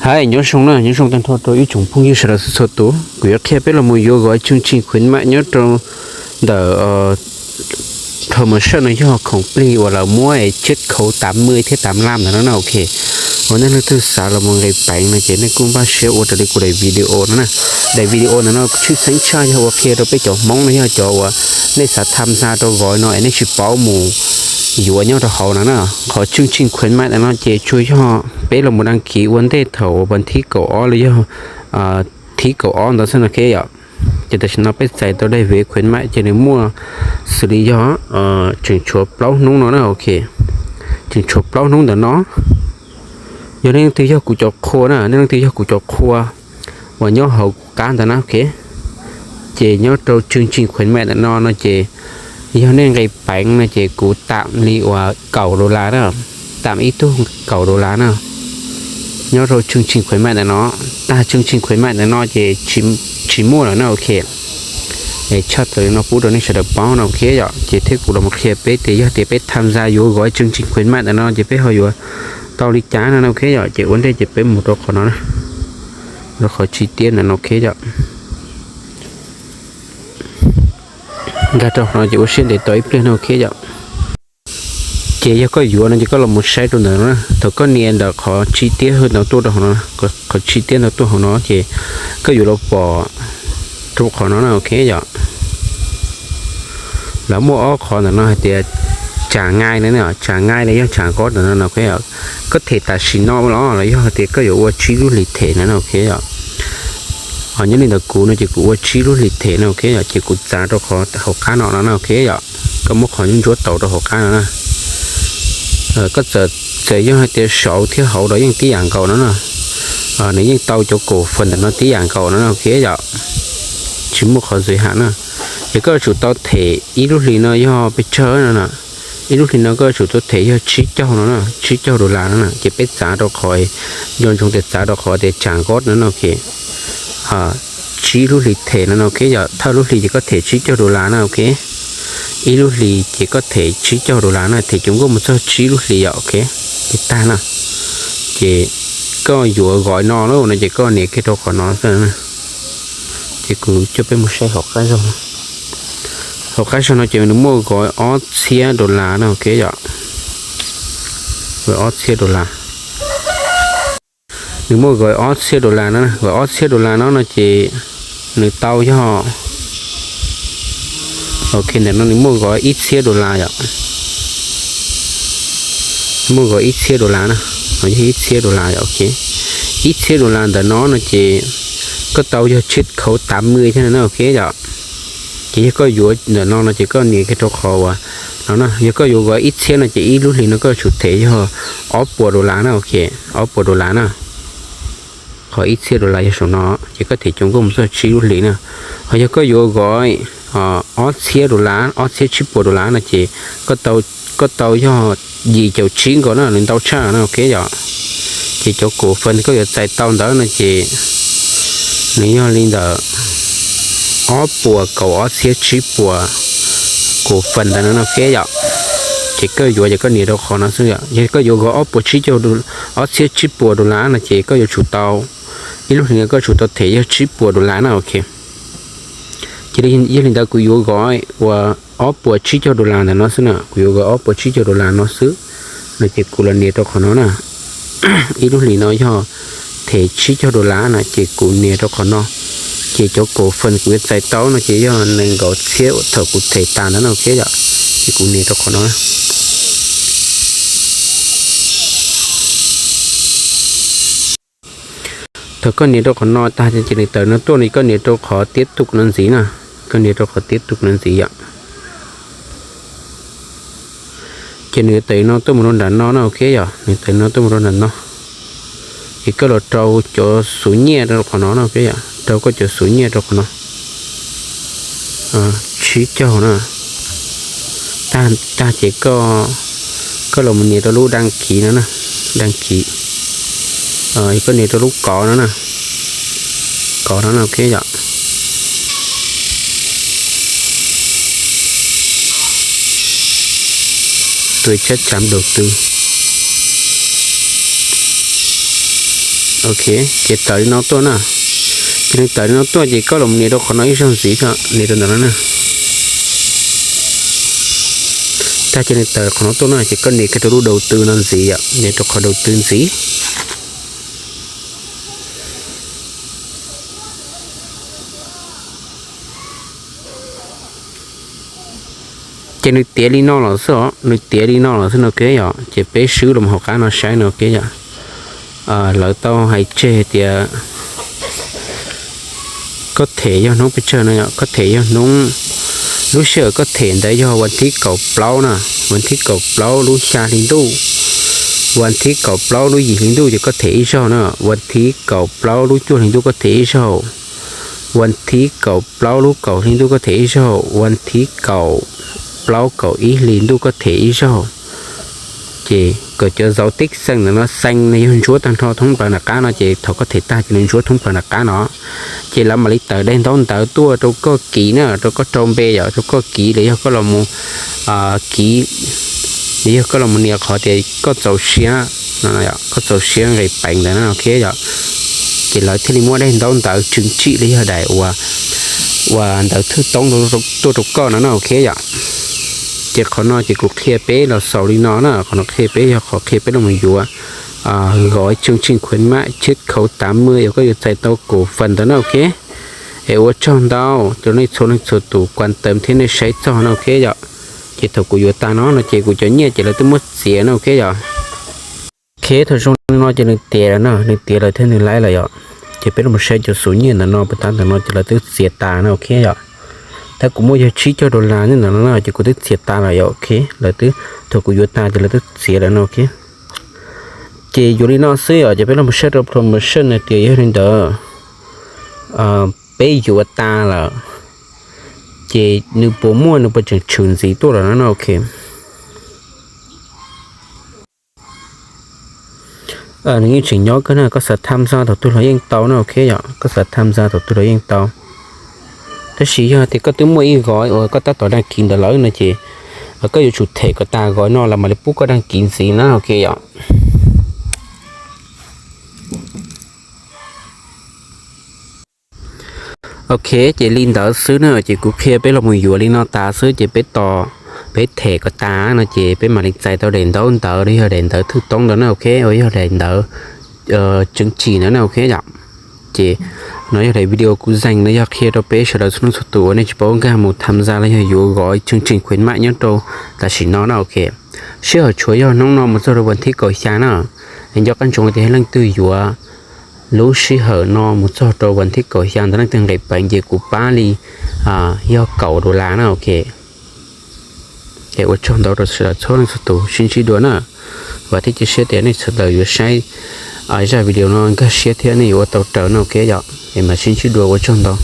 Hais nyob zoo na, nyob zoo tag nrho rau ib tsoom phooj ywg sawv daws txhua txhua tus. Kuv yuav qhia peb los mus yuav kov cheej tsij khuv maim nyob rau ntawm promotion no yog khoom plig uas lawv muab tsib khauv tav mej thiab tav laj ntawd no na, ok. Ua nej leej twg xav los mus nqis peev no ces nej kuj npaj siab ua raws li kuv daim video no na. Daim video ntawm no tshwj xeeb tshaj yog ua qhia rau peb cov Hmoob no yog cov uas nej xav tham xa rau kov no es nej tsis paub mus yuav nyob rau hauv no na. Qhov cheej tsij khuv maim ntawm no ces tsuas yog peb los mus dag kiv ua ntej thaum uas vas thib kaum ob los yog thib kaum ob ntawd xwb no, ok yom. Ces tam sim no peb txais tau daim video khuv maim ces nws muaj xws li yog tseem tshuav plaub hnub no na, ok. Tseem tshuav plaub hnub ntawm no. Yog nej leej twg yog kuv cov qhua na, nej leej twg yog kuv cov qhua uas nyob hauv kuv qab ntawd na, ok. Ces nyob rau cheej tsij khuv maim ntawm no no ces yog nej nqis peev no ces kuv tam li uas kaum dollar na, tam ib tug kaum dollar na. Nyob rau cheej tsij khuv maim ntawm no, tag cheej tsij khuv maim ntawm no ces tsis muaj lawm na, ok. Es tshaj tawm li no pub rau nej sawv daws paub no, ok yom. Ces thiab kuv los mus qhia peb tias yog tias peb tham xa yuav kov cheej tsij khuv maim ntawm no ces peb ho yuav tau li cas no, ok yom. Ces ua ntej ces peb mus rau qhov no, rau qhov chi tiab ntawm no, ok yom. Nkag rau qhov no ces ua siab ntev tau ib pliag no, ok yom. Ces yog koj yuav no ces koj los mus saib rau ntawm no na, thaum koj nias ntawm qhov chi tiab hwj ntawd tuaj rau hauv no, qhov chi tiab ntawd tuaj hauv no ces koj yuav los pom rau qhov no na, ok yom. Lawv muaj ob qhov ntawm no hais tias tsam nqaij no, tsam nqaij los yog tsam nqaij ntawm no, ok. Koj them tam sim no los los yog hais tias koj yuav ua tsib lub hlis them no na, ok yom. Ho nyob li ntawm kuv no ces kuv ua tsib lub hlis them no, ok yom. Ces kuv txav rau qhov hauv qab no no na, ok yom. Koj muab qhov ntsuab ntsuab taus rau hauv qab no na. Koj txawm, txawm yog hais tias saud thiab hauv los yeej tib yam nkaus no na. Nws yeej tau cov kaum feem ntawm no tib yam nkaus no na, ok yom. Tsis muaj qhov ntxwv ham na. Ces koj yuav tsum tau them ib lub hlis no yog pes tsawg no na. Ib lub hlis no koj yuav tsum tau them yog tsib caug no na, tsib caug dollar no na. Ces peb txav rau qhov, nco ntsoov tias txav rau qhov tias tsam nqaij no na, ok. Tsib lub hlis them no na, ok yom. Thawj lub hlis ces koj them tsib caug dollar na, ok. Ib lub hlis ces koj them tsib caug dollar na, them cov nkauj mus txog tsib lub hlis yom, ok. Ces tag na. Ces koj yuav kov no na, ces koj nias kiag rau qhov no xwb. Ces kuv coj peb mus saib hauv qab zog no. Hauv qab zog no ces nws muaj kov ob txhiab dollar na, ok yom. Kov ob txhiab dollar. Nws muaj kov ob txhiab dollar no, kov ob txhiab dollar no no ces nws tau yog, ok, ntawm no nws muaj kov ib txhiab dollar yom. Muaj kov ib txhiab dollar na, yog ib txhiab dollar yom, ok. Ib txhiab dollar ntawm no no ces koj tau yog tsib khauv tav mej thiab no na, ok yom. Ces yog koj yuav ntawm no no ces koj nias kiag rau qhov uas no na, yog koj yuav kov ib txhiab no ces ib lub hlis no koj yuav tsum them yog ob puas dollar na, ok, ob puas dollar na. Qhov ib txhiab dollar yog saum no, ces koj them cov nkauj mus txog tsib lub hlis na. Ho yog koj yuav kov ob txhiab dollar, ob txhiab tsib puas dollar no ces koj tau yog yim caum tsib nkaus na, nws ntau tshaj no, ok yom. Ces cov kaum feem koj yuav txais tau ntawd no ces nws yog li ntawm ob puas kaum ob txhiab tsib puas kaum feem ntawd no, ok yom. Ces koj yuav ces koj nias rau qhov no xwb yom. Yog koj yuav kov ob puas tsib caug, ob txhiab tsib puas dollar no ces koj yuav tsum tau, ib lub hlis no koj yuav tsum tau them yog tsib puas dollar na, ok. Ces yog li ntawd kuv yuav kov uas ob puas tsib caug dollar ntawm no xwb na, kuv yuav kov ob puas tsib caug dollar no xwb. No ces kuv los nias rau qhov no na. Ib lub hlis no yog them tsib caug dollar no ces kuv nias rau qhov no. Ces cov kaum feem kuv yuav txais tau no ces yog nees nkaum txhiab thaum kuv them tas ntawd no, ok yom. Ces kuv nias rau qhov no. Thaum koj nias rau qhov no tag ces nws tawm no tuaj no, koj nias rau qhov tiab tus no ntxiv na. Koj nias rau qhov tiab tus no ntxiv yom. Ces nws tawm no tuaj mus rau nram no na, ok yom, nws tawm no tuaj mus rau nram no. Ces koj los rau cov xuv nyiaj rau qhov no na, ok yom, rau koj cov xuv nyiaj rau qhov no. Tsib caug na. Tag ces koj, koj los mus nias rau lub daj kiv no na, daj kiv. Koj nias rau lub kov no na, kov no na, ok yom. Tus tshab tsam daus tw. Ok, ces tawm li no tuaj na. Ces nws tawm li no tuaj ces koj los nias rau qhov no ib zaug ntxiv, nias rau ntawm no na. Tag ces nws tawm qhov no tuaj na ces koj nias kiag rau lub đầu tư no ntxiv yom, nias rau qhov đầu tư ntxiv. Ces nws tiav li no los xwb os, nws tiav li no los xwb no ok yom. Ces peb swb los hauv qab no saib no ok yom. Lawv tau hais tseg tias koj them yog hnub pes tsawg no yom, koj them yog hnub, lub sij hawm koj them ntawd yog vas thib kaum plaub na, vas thib kaum plaub lub xya hli ntuj, vas thib kaum plaub lub yim hli ntuj ces koj them ib zaug na, vas thib kaum plaub lub cuaj hli ntuj koj them ib zaug, vas thib kaum plaub lub kaum hli ntuj koj them ib zaug, vas thib kaum plaub kaum ib hli ntuj koj them ib zaug. Ces kom cov dấu tích xanh ntawm no xanh no yog ntsuab tag nrho thoob plaws nram qab no ces thaum koj them tag ces nws ntsuab thoob plaws nram qab no. Ces lawv mam li tawm daim ntaub ntawv tuaj rau koj kis na, rau koj rau npe yom, rau koj kis los yog koj los mus kis, los yog koj los mus nias qhov tias koj txaus siab, koj txaus siab nqis peev ntawd na ok yom. Ces lawv thiaj li muab daim ntaub ntawv chứng chỉ los yog daim uas, uas ntawv thwj toob tuaj rau koj no na ok yom. Ces qhov no ces kuv qhia peb los xaus li no na, qhov no qhia peb yog qhov qhia peb los mus yuav gói chương trình khuyến mại chiết khấu tám mươi uas koj yuav txais tau cổ phần ntawd na ok. Es ua tsaug ntau rau nej txhua leej txhua tus quan tâm thiab nej saib txog no ok yom. Ces thaum kuv yuav tas no no ces kuv cov nyiaj ces lawv twb muab txiav no ok yom. Ok, thaum zoo li no ces nws tiav lawm na, nws tiav lawm thiab nws laib lawm yom. Ces peb los saib cov xub nyiaj ntawm no, puas tab ntawm no ces lawv twb txiav tas no ok yom. Tab kuv muaj yog tsib caug dollar ntawm no na ces kuv twb txiav tas lawm yom ok. Lawv twb, thaum kuv yuav tas ces lawv twb txiav lawm no ok. Ces yuav li no xwb yom, ces peb los saib rau promotion no tias yog li ntawd peb yuav tas lawm ces nws puas muaj, nws puas tseem tshwm ntxiv tuaj lawm no na ok. Nws yeej tseem nyob kawg na, koj xav tham ntxa thaum twg los yeej tau na ok yom, koj xav tham ntxa thaum twg los yeej tau. Tab sis yog tias koj twb muaj ib gói uas koj tab tom đăng ký ntawd lawm no ces koj yuav tsum them kom tas gói no lawv mam li pub koj đăng ký ntxiv na ok yom. Ok, ces li ntawd xwb na, ces kuv qhia peb los mus yuav li no tas xwb ces peb tos, peb them kom tas no ces peb mam li txais tau daim ntaub ntawv los yog daim ntawv thwj toob ntawd na ok, uas yog daim ntawv chứng chỉ ntawd na ok yom. Ces no yog daim video kuv zeeg no yog qhia rau peb sawv daws txhua leej txhua tus uas nej tsis paub nkag mus tham ntxa los yog yuav gói chương trình khuyến mại nyob rau tam sim no na ok. Sij hawm tshuav yog hnub no mus txog rau vas thib kaum xya na. Es nco qab ntsoov tias yog leej twg yuav lub sij hawm no mus txog rau vas thib kaum xya ntawd leej twg nqis peev ces kuv pab li yog kaum dollar na ok. Es ua tsaug ntau rau sawv daws txhua leej txhua tus, sib ntsib dua na. Vam thiab cia siab tias nej sawv daws yuav saib zaj video no nkag siab thiab nej yuav ua tau raws no ok yom. Es mam sib ntsib dua, ua tsaug ntau.